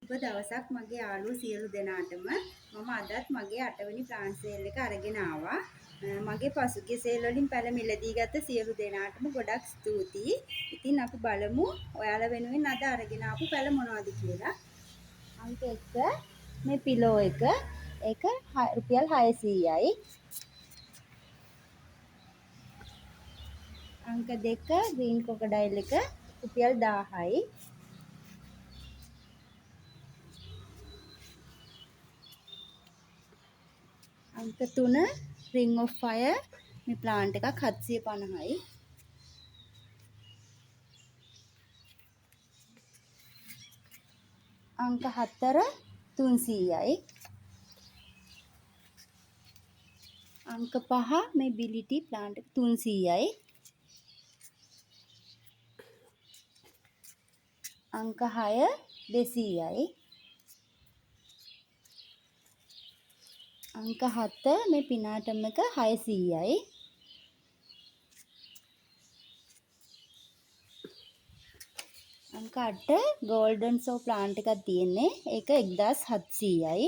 සුබ දවසක් මගේ යාළුවෝ සියලු දෙනාටම. මම අදත් මගේ 8 වෙනි ප්ලාන්ට් සේල් එක අරගෙන ආවා. මගේ පසුගිය සේල් වලින් පැල මිලදී ගත සියලු දෙනාටම ගොඩක් ස්තුතියි. ඉතින් අපි බලමු ඔයාලා වෙනුවෙන් අද අරගෙන ආපු පැල මොනවද කියලා. අංක 1 මේ පිලෝ එක. ඒක රුපියල් 600යි. අංක 2 ග්‍රීන් ක්‍රොකොඩයිල් එක රුපියල් 1000යි. අංක 3 රින්ග් ඔෆ් ෆයර් මේ ප්ලාන්ට් එකක් 750යි. අංක 4 300යි. අංක 5 මේ බිලිටි ප්ලාන්ට් එක 300යි. අංක 6 200යි. අංක 7 මේ පිනාටම් එක 600යි. අංක 8 ගෝල්ඩන් සෝ ප්ලාන්ට් එකක් තියෙන්නේ. ඒක 1700යි.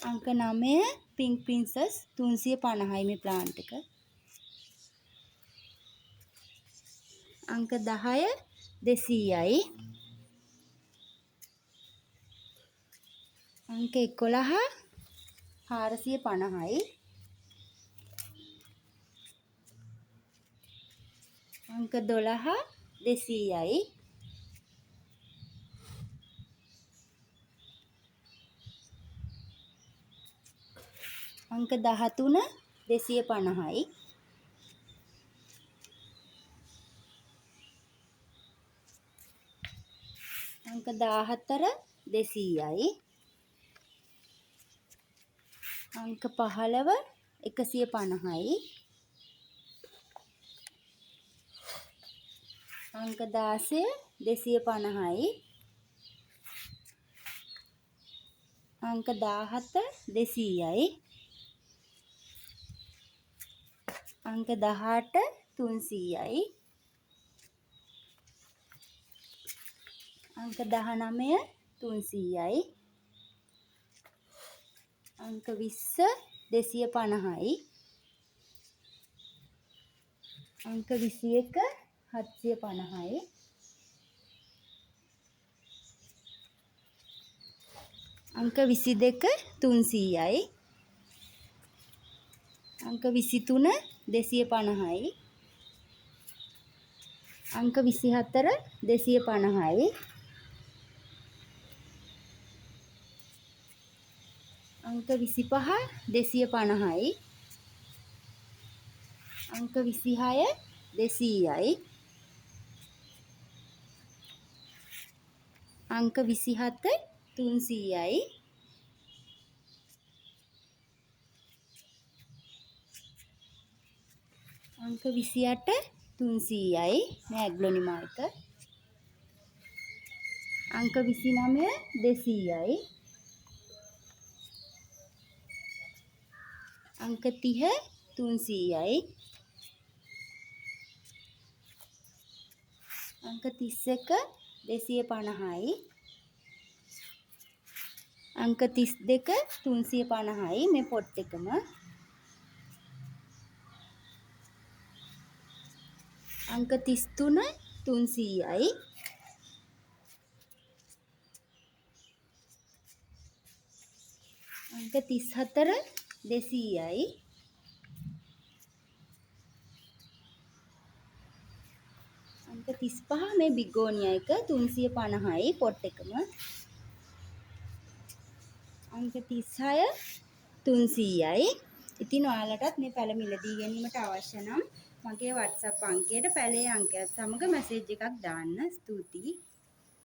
අංක 9 පින්ක් ප්‍රින්සස් 350යි මේ ප්ලාන්ට් එක. අංක 10 200යි. අංක 11 450යි. අංක 12 200යි. අංක 13 250යි. අංක 14 200යි. අංක 15 150යි. අංක 16 250යි. අංක 17 200යි. අංක 18 300යි. අංක 19 300යි. අංක 20 250යි. අංක 21 750යි. අංක 22 300යි. අංක 23 250යි. අංක 24 250යි. අංක 25 250යි. අංක 26 200යි. අංක 27 300යි. අංක 28 300යි මේ ඇග්ලොනිමා එක. අංක 29 200යි. අංක 30 300යි. අංක 31 250යි. අංක 32 350යි මේ පොට් එකම. අංක 33 300යි. අංක 34 200යි. අංක 35 මේ බිගෝනියා එක 350යි පොට් එකම. අංක 36 300යි. ඉතින් ඔයාලටත් මේ පැල මිලදී ගැනීමට අවශ්‍ය නම් මගේ WhatsApp අංකයට පැලේ අංකයත් සමග මැසේජ් එකක් දාන්න. ස්තුතියි.